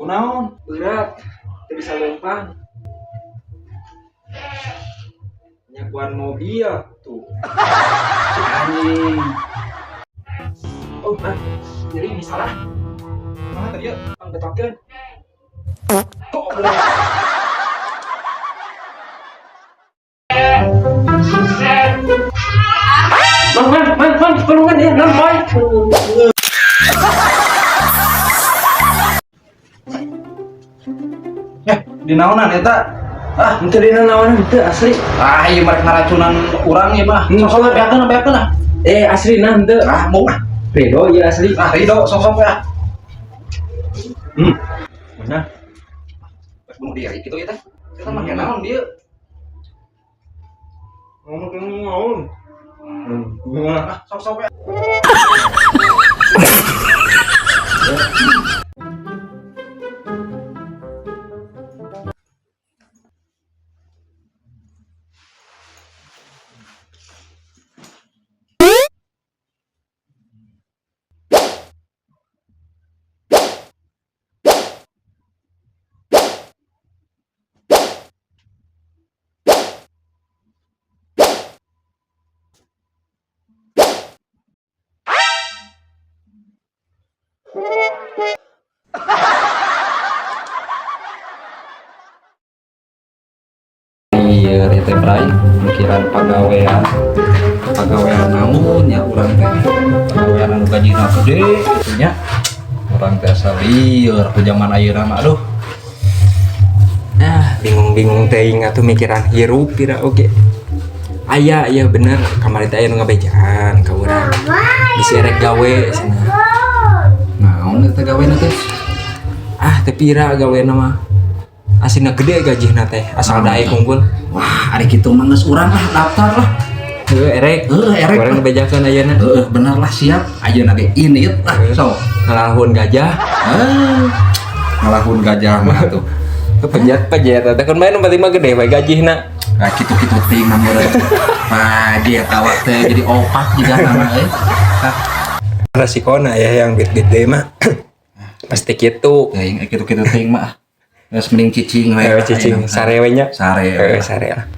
Kunaon? Berat, teu bisa lempang. Nyakuan mobil tuh. Si anjing. Oh, ah, jadi ini salah. Mana tadi ya? Pang betokeun. Goblok. Mang, mang, mang, mang, tulungan ya, nang, boy. Eh, di naonan eta? Ah, Henteu dina naon henteu asli. ah ieu merek ngaracunan urang ieu mah. Sok-sok beakeun beakeun ah. Eh, asli nah henteu. Ah, mau ah. Ridho ya asli. Ah, Ridho sok-sok ya. Hmm. Mana? Bunuh diri gitu ya teh. Kita make naon dia? Ngomong ngomong. Ah, sok-sok ya. Iya, teh Bray, mikiran pagawean. Pagawean naon nya urang teh. Pagawean anu gajina gede kitu nya. Urang teh asa lieur ku jaman ayeuna mah aduh. Ah, bingung-bingung teuing atuh mikiran hirup pira oge. Aya, iya bener, kamari teh aya nu ngabejaan ka urang. Bisi erek gawe cenah. Naon eta gawena teh? Ah, teu pira gawena mah. Asina gede gajihna teh, asal Naon daek tah? unggul. Wah, ari kitu mah geus urang lah daftar lah. Heuh, erek. Heuh, erek. Urang ngebejakeun ayeuna. Heeh, bener lah siap. Ayeuna ge init lah sok. Ngalahun gajah. Eh, ngalahun gajah mah tuh. Pejet-pejet teh kun bae nu penting mah gede we gajihna. Nah, kitu-kitu ting mah meureun. Pagi eta teh jadi opak juga nama euy. Tah, Resikona ya yang duit gede mah. Pasti kitu. teuing kitu-kitu ting mah. Geus mending cicing we. Eh, cicing sare we nya. Sare. Eh, sare lah.